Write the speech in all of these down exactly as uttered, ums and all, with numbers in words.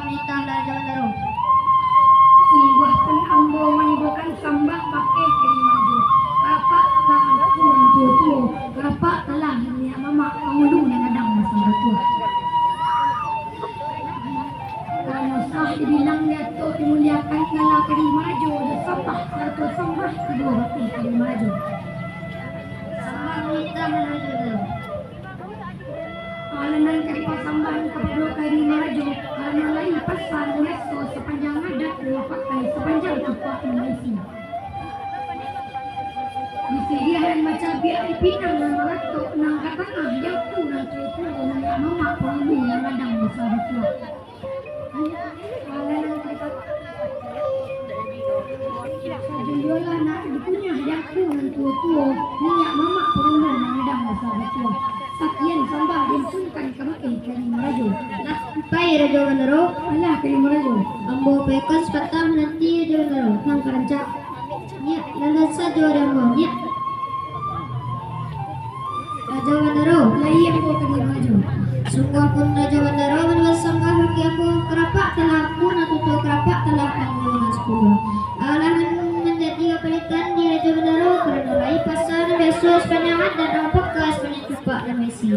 Pitah lah, Rajo Bandaro. Sungguahpun ambo manibokan sambah bakeh ka Rajo. Karapak talah angku nan tuo-tuo, karapak talah niniak mamak pangulu nan gadang basabatuah. Karano sah dibilang, diatok dimuliakan, nan lah ka Rajo jo sambah, sarato sambah tibo bakeh ka Rajo. Sambah pitah lah, Rajo Bandaro. Alah nan ka dipasambahan kapado ka Rajo, karano lai pasa nan biaso sapanjang adat nan bapakai, sapanjang cupak nan baisi. Di siriah nan bacabiak, di pinang nan baratok, nan ka tangah, di angku nan tuo-tuo, niniak mamak pangulu nan gadang basabatuah. Alah nan ka dipasambahan Sajo iyolah nak dikunyah di angku nan tuo-tuo, niniak mamak pangulu nan gadang basabatuah. Sakian sambah diuntunkan kabakeh ka Rajo. Lah sampai, Rajo Bandaro? Alah ka Rajo. Ambo payokan sapatah mananti, Rajo Bandaro. Nan ka rancak. Nyiak, landan sajo di ambo, nyiak. Rajo Bandaro. Lai ambo ka Rajo. Sungguahpun Rajo Bandaro manambah sambah bakeh ambo, karapak talah angku nan tuo-tuo, karapak talah pangulu nan sapuluah. Alah nan manjadi panitahan di Rajo Bandaro, karano lai pasa nan biaso sapanjang adat nan bapakai, sapanjang cupak nan baisi.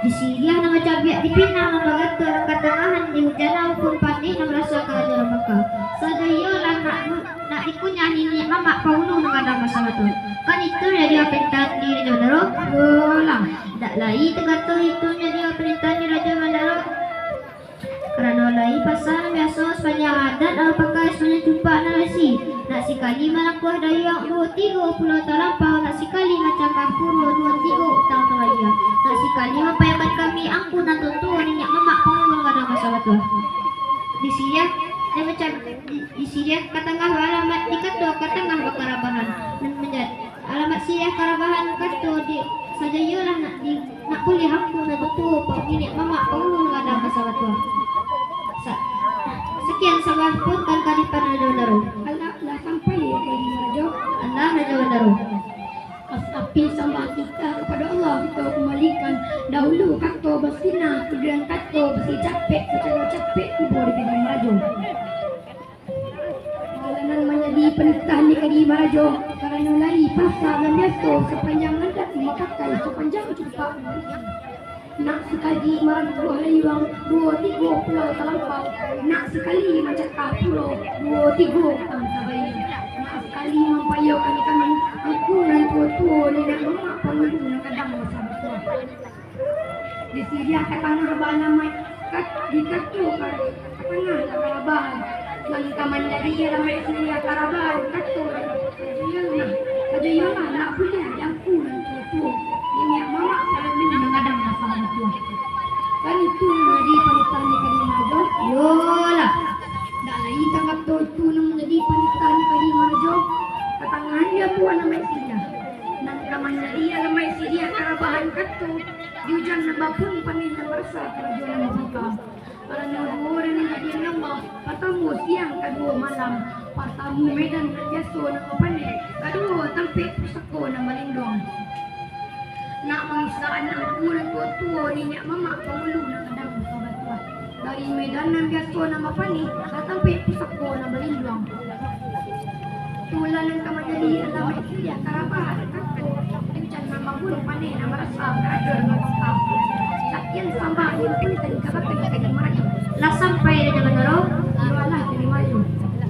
Di siriah nan bacabiak, di pinang nan baratok, nan ka tangahan, di hujan maupun paneh nan barasa ka Rajo nan baka. Sajo iyolah nak nak dikunyah niniak mamak pangulu nan gadang basabatuah. Kan itu jadi panitahan di Rajo Bandaro? Iyolah. Dak lai takato itu jadi panitahan di Rajo Bandaro. Karano lai pasa nan biaso sapanjang adat nan bapakai, sapanjang cupak nan baisi. Nak sakali manakuah dayuang duo tigo pulau talampau, nak sakali mancakah puro duo tigo utang tabayia. Nak sakali mampayokan kami angku nan tuo-tuo, niniak mamak pangulu nan gadang basabatuah. Di siriah, di macam Di siriah ka tangah baalamat di kato ka tangah bakarabahan. Nan manja-, alamat siriah karabahan kato di sajo iyolah nak di, nak buliah angku nan tuo-tuo, niniak mamak pangulu nan gadang basabatuah. Sa-, sakian sambah pun kan ka dipasambahan Rajo Bandaro. Alah, lah sampai ka Rajo. Alah, Rajo Bandaro. Tapi sambah kito kapado Allah, kito kumbalikan dahulu kato basinah, kamudian kato basi capek, sacaro capek tibo di Rajo. Nan manjadi panitahan di Rajo, karano lai pasa nan biaso sapanjang adat nan bapakai, sapanjang cupak. Nak sakali manakuah dayuang duo tigo pulau talampau, nak sakali mancakah puro duo tigo utang tabayia, nak sakali mampayokan kami angku nan tuo-tuo, niniak mamak pangulu nan gadang basabatuah. Di siriah ka tangah baalamat, kat-, di kato ka tangah bakarabahan. Nan ka manjadi alamat siriah karabahan kato, sajo iyolah, sajo iyolah nak buliah di angku nan tuo-tuo, niniak mamak pangulu nan gadang basabatuah. Kan itu nan manjadi panitahan di Rajo? Iyolah. Dak lai takato itu nan manjadi panitahan di Rajo. Ka tangahan diambo alamat siriah. Nan ka manjadi alamat siriah karabahan kato, di hujan nan bapun paneh nan barasa ka Rajo nan baka. Karano duo urang nan jadi nambah, partamo siang, kaduo malam. Partamo medan nan biaso nan bapaneh, kaduo tampek pusako nan balinduang. Nak mangisahkan angku nan tuo-tuo, niniak mamak pangulu nan gadang basabatuah. Dari medan nan biaso nan bapaneh, ka tampek pusako nan balinduang. Itulah nan ka manjadi alamat siriah karabahan kato, hujan nan bapun paneh nan barasa ka Rajo nan baka. Sakian sambah diuntunkan kabakeh ka Rajo. Lah sampai Rajo Bandaro? Iyolah, ka Rajo.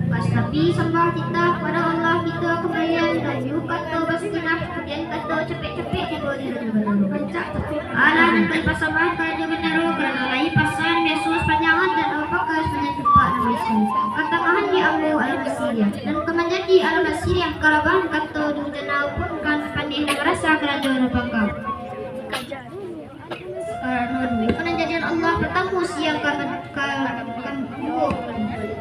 Pas tapi sambah kito kapado Allah, kito kumbalikan dahulu kato basinah, kamudian kato capek-capek tibo di Rajo Bandaro. Rancak capek. Alah nan ka dipasambahan ka Rajo Bandaro, karano lai pasa nan biaso sapanjang adat nan bapakai, sapanjang cupak nan baisi. Ka tangahan diambo alamat siriah. Nan ka manjadi alamat siriah karabahan kato, di hujan nan bapun paneh nan barasa ka Rajo nan baka. Karano duo panjadian Allah, partamo siang, ka, ka, kaduo,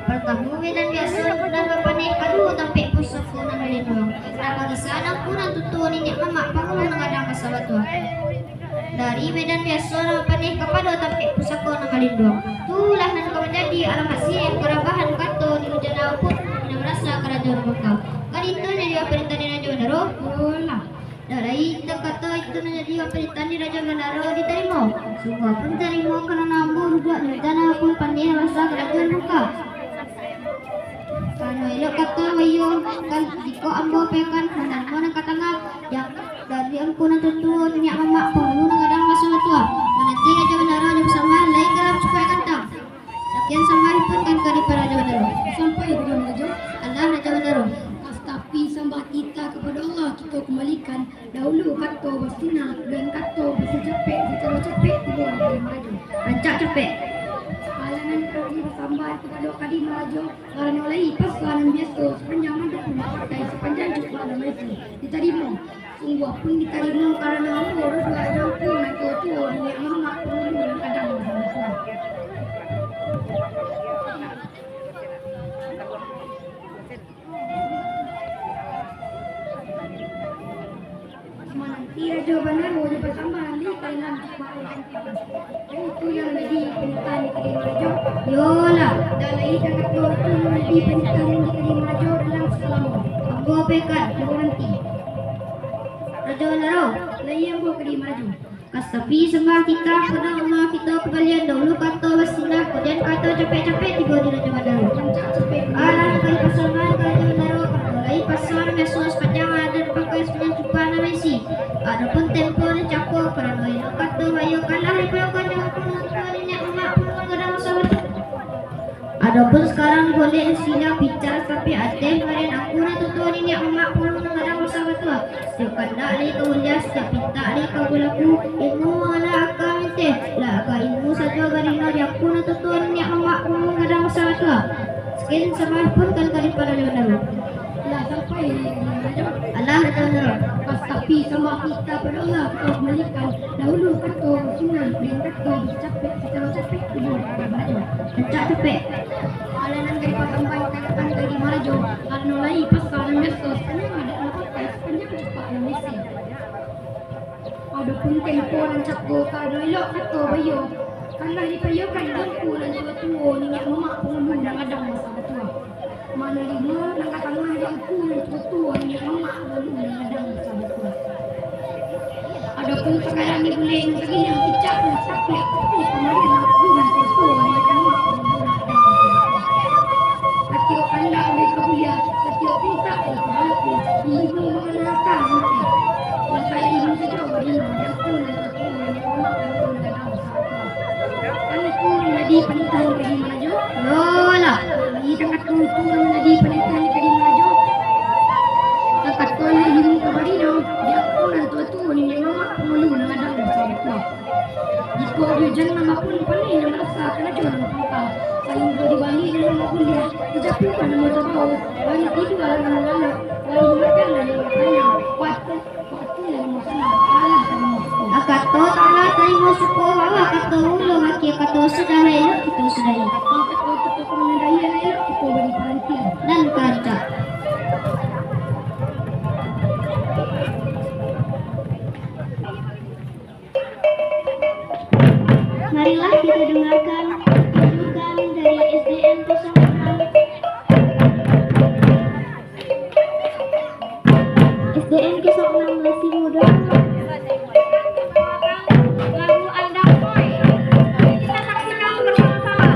partamo medan biaso nan bapaneh, kaduo tampek pusako nan balinduang. Nan mangisahkan angku nan tuo-tuo, niniak mamak pangulu nan gadang basabatuah. Dari medan biaso nan bapaneh kapado tampek pusako nan balinduang. Itulah nan ka manjadi alamat siriah karabahan kato, di hujan nan bapun paneh nan barasa ka Rajo nan baka. Kan itu nan jadi panitahan di Rajo Bandaro? Iyolah. Dak lai takato itu nan jadi parintahan di Rajo Bandaro ditarimo. Sungguah pun tarimo karano ambo duduak di istana pun pandai basa karajo nan buka. Karano elok kato baiyo, kan jikok ambo ampaikan, nan tarimo nan ka tangah, jan dari angku nan tuo-tuo, niniak mamak, pangulu nan gadang basa batua. Mananti Rajo Bandaro jo basambah, lai kalam cukuik gantang. Sakian sambah pun kan ka diparajo Bandaro. Sampai Rajo Bandaro. Alah Rajo Bandaro. Tapi sambah kita kepada Allah, kita kembalikan dahulu kato basinan, dan kato basacapek, sacaro capek tibo di Kadi Marajo. Rancak capek. Alah nan kami basambah kepada Kadi Marajo, karano lai pasa nan biaso, sapanjang madu nan pakai, sapanjang cupak nan baisi. Ditarimo. Sungguah pun ditarimo karano ambo duduak di angku nan tuo-tuo, niniak mamak, pangulu nan gadang basa batua. Mananti Rajo Bandaro jo basambah, lai kalam cukuik gantang. Itu nan jadi parintahan di Kadi Marajo. Yolah, dak lai takato itu nan jadi parintahan di Kadi Marajo dalam salamo. Ambo ampaikan, ambo nanti. Rajo Bandaro, lai ambo Kadi Marajo. Kasapi sambah kita kepada Allah, kita kambalian dahulu kato basinan, kamudian kato capek-capek tibo di Rajo Bandaro. Alah, kami pasangan ka Rajo Bandaro, karano lai pasa nan biaso, sapanjang madu nan pakai, sapanjang cupak nan baisi. Adopun tempo nan cako, karano elok kato baiyo, kalah dipayuangkan dek angku nan tuo, niniak mamak, pangulu nan gadang basa batua. Adopun sakarang boleh sila picak sampai ateh, marian angku nan tuo-tuo, niniak mamak, pangulu nan gadang basa batua. Satiok kandak lai ka buliah, satiok pintak lai ka balaku, ilmu mangana aka manteh, lah aka ilmu sajo barino di angku nan tuo-tuo, niniak mamak, pangulu nan gadang basa batua. Sakian sambah pun kan ka diparajo Bandaro. Lah sampai Rajo Bandaro. Alah Rajo Bandaro. Kasapi sambah kita kepada Allah, kita kambalikan dahulu kato basinan, kamudian kato basacapek, sacaro capek tibo di Kadi Marajo. Rancak capek. Alah nan ka dipasambah ka Kadi Marajo, karano lai pasa nan biaso, sapanjang madu nan pakai, sapanjang cupak nan baisi. Adopun tempo nan cako, karano elok kato baiyo, kalah dipayuangkan dek angku nan tuo-tuo, niniak mamak, pangulu nan gadang basa batua. Manarimo nan ka tangah dek angku nan tuo-tuo, niniak mamak, pangulu nan gadang basa batua. Adopun sakarang di buliah nan saginan picak nan sapiak, putih pamarian angku nan tuo-tuo, niniak mamak, pangulu nan gadang basa batua. Satiok kandak lai ka buliah, satiok pintak lai ka balaku, ilmu mangana aka manteh, lah aka ilmu sajo barino di angku nan tuo-tuo, niniak mamak, pangulu nan gadang basa batua. Kan itu nan jadi parintahan di Kadi Marajo? Yolah. Jadi takato itu nan jadi parintahan di Kadi Marajo. Takato lah ilmu ka barino di angku nan tuo-tuo, niniak mamak, pangulu nan gadang basa batua. Jikok di ujan nan bapun, pandai nan marasa, karajo nan mapangka, sainggo di baliak nan babuliah, dijapuik nan batabau, bari tidua nan balalok, bari makan nan batanyang, wakatu Kato talah tarimo suko, alah kato ulun, akia kato sudah elok kito sudahi. Kato kito ka manandahi, elok kito bari parantian. Nan ka rancak. Marilah kita dengarkan pertunjukan dari S D N kosong enam. S D N kosong enam masih muda. Lagu Andang Boy. Kita saksikan bersama-sama.